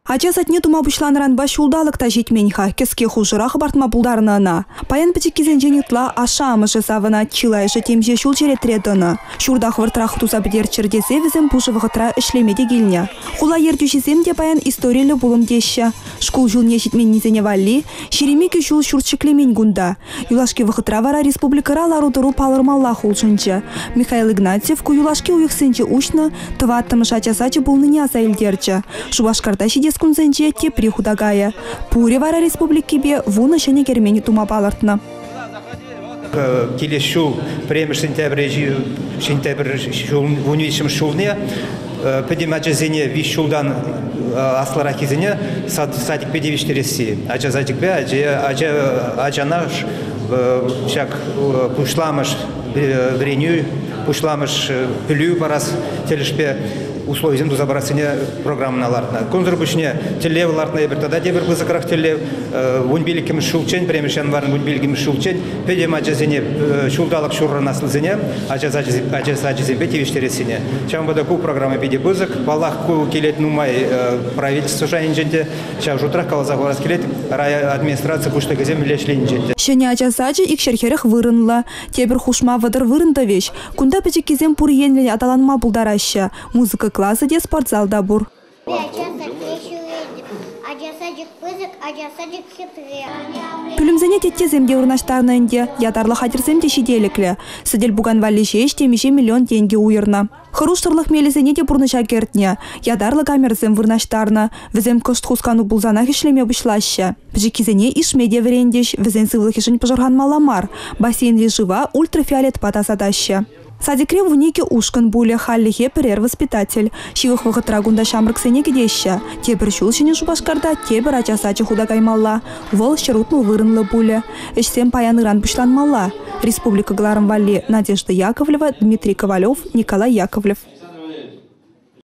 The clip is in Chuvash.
Ача садне тума пуҫланӑранпа ҫулталӑк та ҫитмен-ха, кӗске хушӑра хӑпартма пултарнӑ ӑна. Паян пӗчӗккисенчен ытла ашшӗ-амӑшӗ савӑнать, чылайӑшӗ темиҫе ҫул черетре тӑнӑ. Ҫурта хӑвӑртрах туса пӗтерччӗр тесе вӗсем пушӑ вӑхӑтра ӗҫлеме те килнӗ. Хула ертӳҫисем те паян историллӗ пулӑм теҫҫӗ. Шкул ҫулне ҫитменнисене валли 22 ҫул ҫурт ҫӗклемен кунта. Юлашки вӑхӑтра вара республикӑра лару-тӑру палӑрмаллах улшӑнчӗ. Михаил Игнатьев ку юлашки уйӑхсенче уҫнӑ тӑваттӑмӗш ача сачӗ пулнине аса илтерчӗ. Шупашкарта ҫитес кунсенче тепри хута кайӗ. Пурӗ вара республикипе вунӑ ҫӗнӗ кермен тума палӑртнӑ. Килес ҫул пӗрремӗш сентябрь сентябрь ҫул вунвиҫҫӗмӗш ҫулне пӗтӗм ачасене виҫ ҫултан аслӑраххисене садикпе тивӗҫтересси. Ача садикпе ача, ачана ҫак пуҫламӑш вӗренӳ, пуҫламӑш пӗлӳ парас тӗлӗшпе условисем туса парассине программӑна лартнӑ. Кунсӑр пуҫне тӗллев лартнӑ эпир тата тепӗр пысӑкрах тӗллев вунпиллӗкмӗш ҫулччен, пӗрремӗш январӗн вунпиллӗкмӗш ҫулччен пӗтӗм ачасене ҫулталӑк ҫурран аслисене ача сачӗсемпе тивӗҫтерессине. Ҫавӑнпа та ку программа питӗ пысӑк. Паллах, ку килет нумай правительство шайӗнчен те, ҫав шутрах каласа хӑварас килет, райадминистраци пуҫлӑхӗсем мӗнле ӗҫленинчен те. Ҫӗнӗ ача сачӗ 240 вырӑнлӑ. Тепӗр хушма 30 вырӑн тӑвӗҫ. Кунта пӗчӗккисем пур енлӗн аталанма пултараҫҫӗ. Музыка класӗ те, спортзал та пур. Ача садне ҫӳретӗп. Ача сачӗ пысӑк, ача сачӗ хитре. Пӳлӗмсене теттесем те вырнаҫтарнӑ ӗнтӗ. Ятарлӑ хатӗрсем те ҫителӗклӗ. Сӗтел-пукан валли ҫеҫ темиҫе миллион тенкӗ уйӑрнӑ. Хӑрушсӑрлӑх мелӗсене те пурнӑҫа кӗртнӗ. Ятарлӑ камерӑсем вырнаҫтарнӑ. Вӗсем кӑшт хускану пулсанах ӗҫлеме пуҫлаҫҫӗ. Пӗчӗккисене ишме те вӗрентӗҫ, вӗсен сывлӑхӗшӗн пӑшӑрханмалла мар. Бассейнри шыва ультрафиолетпа тасатаҫҫӗ. Садикре 12 ушкӑн пулӗ, хальлӗхе пӗрер воспитатель. Ҫывӑх вӑхӑтра кунта ҫамрӑксене кӗтеҫҫӗ. Тепӗр ҫул Ҫӗнӗ Шупашкарта тепӗр ача сачӗ хута каймалла. Вӑл 160 вырӑнлӑ пулӗ. Ӗҫсем паян-ыран пуҫланмалла. Республика кӑларӑм валли Надежда Яковлева, Дмитрий Ковалев, Николай Яковлев.